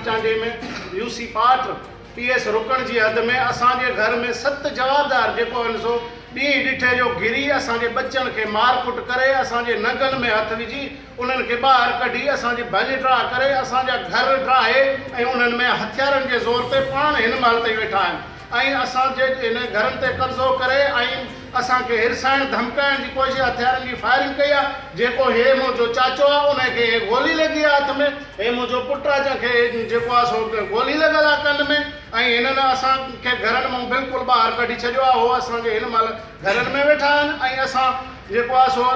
Akbar Chandio ۾ U C پاٽ P S رڪڻ جي حد ۾ اسان جي گهر ۾ ست جوابدار جيڪو آهن سو ڏينهن ڏٺي جو گهري اسان جي ٻچن کي مار ڪٽ ڪري اسان جي ننگن ۾ هٿ وجهي انهن کي ٻاهر ڪڍي اسان جي ڀڃ ڊاهه ڪري اسان جا گهر ڊاهي ۽ انهن ۾ هٿيارن جي زور تي پاڻ هن مهل تائين ويٺا آهن ۽ اسان جي هن گهرن تي قبضو ڪري ۽ اسان کي هرسائڻ ڌمڪائڻ جي ڪوشش هٿيارن جي فائرنگ ڪئي آ جيڪو هي منهنجو چاچو آ انهي کي هي گولي لڳي آ هٿ ۾ هي منهنجو پٽ آ جنهن کي جيڪو آ سو گولي لڳل آ ڪن ۾ ۽ هنن اسان کي گهرن مان بلڪل ٻاهر ڪڍي ڇڏيو آ هو اسان جي هن مهل گهرن ۾ ويٺا آهن ۽ اسان جيڪو آ سو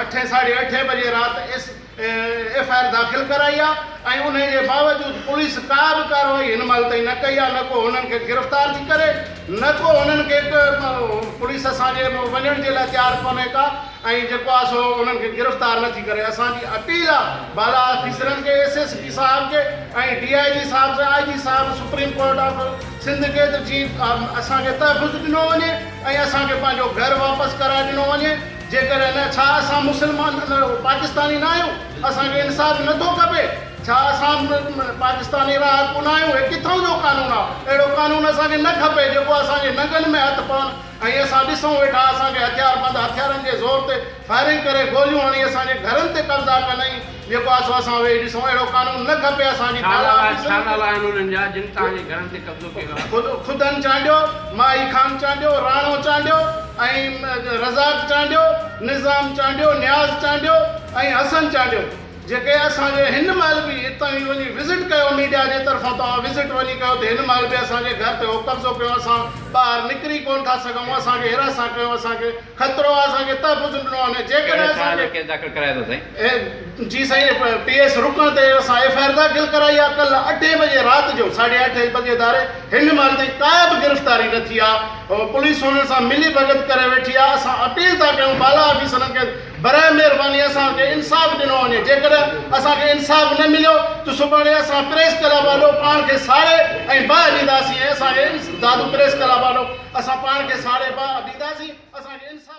اٺين ساڍي اٺين بجي رات ايس ايف I R داخل ڪرائي آ ۽ انهي جي باوجود پوليس ڪا به ڪارروائي هن مهل تائين نه ڪئي آ نه ڪو هنن کي گرفتار ٿي ڪري نه ڪو هنن کي پوليس اسان جي وڃڻ جي لاء تيار ڪونهي ڪا ۽ جيڪو آ سو انهن کي گرفتار نه ٿي ڪري اسان جي اپيل آ بالا آفيسرن کي ايس ايس پي صاحب کي ۽ ڊي I جي صاحب سان آء جي صاحب سپريم ڪورٽ آف سنڌ کي ته جي اسان کي تحفظ ڏنو وڃي ۽ اسان کي پنهنجو گهر واپس ڪرائي ڏنو وڃي. جيڪڏهن نه، ڇا اسان مسلمان پاڪستاني نه آهيون؟ اسان کي انصاف نه ٿو کپي؟ ڇا اسان پاڪستاني رهاڪو نه آهيون؟ هي ڪٿئون جو قانون آهي؟ اهڙو قانون اسان کي نه کپي جيڪو اسان جي ننگن ۾ هٿ پون ۽ اسان ڏسون ويٺا اسان کي هٿياربند هٿيارن جي زور تي فائرنگ ڪري گوليون هڻي اسان جي گهرن تي قبضا ڪن ۽ جيڪو آهي سو اسان ويهي ڏسون اهڙو قانون نه کپي اسان جي ڇا بالا نالا ڇا آفيسرن کي. نالا آهن انهن جا جن توهان جي گهرن تي قبضو ڪيو آهي؟ خود خدن چانڊيو، ماهي خان چانڊيو، راڻو چانڊيو ۽ رزاق چانڊيو، نظام چانڊيو، نياز چانڊيو ۽ حسن چانڊيو جيڪي اسان جي هن مهل به هتان ئي وڃي وزٽ ڪيو ميڊيا جي طرفان توهان وزٽ وڃي ڪيو ته هن مهل به اسان جي گهر تي هو قبضو ڪيو اسان ٻاهر نڪري ڪونه ٿا سگهون اسان کي هراسان ڪيو اسان کي خطرو آ اسان کي تحفظ ڏنو وڃي ڪهڙي جيڪڏهن اسان ٿاڻي کي تي ڪيس داخل ڪرايو اٿو سائين؟ جي سائين پي ايس رڪڻ تي اسان ايف I R داخل ڪرائي آ ڪلهه اٺين بجي رات جو ساڍي اٺين بجي ڌاري هن مهل تائين ڪا به گرفتاري نه ٿي آ پوليس هنن سان ملي ڀڳت ڪري ويٺي آ اسان اپيل ٿا ڪيون بالا آفيسرن کي براء مهرباني اسان کي انصاف ڏنو وڃي جيڪڏهن اسان کي انصاف نه مليو ته سڀاڻي اسان پريس ڪلب آڏو پاڻ کي ساڙي ۽ باهه ڏينداسين ۽ اسان کي دادو پريس ڪلب آڏو اسان پاڻ کي ساڙي باهه ڏينداسين اسان کي انصاف.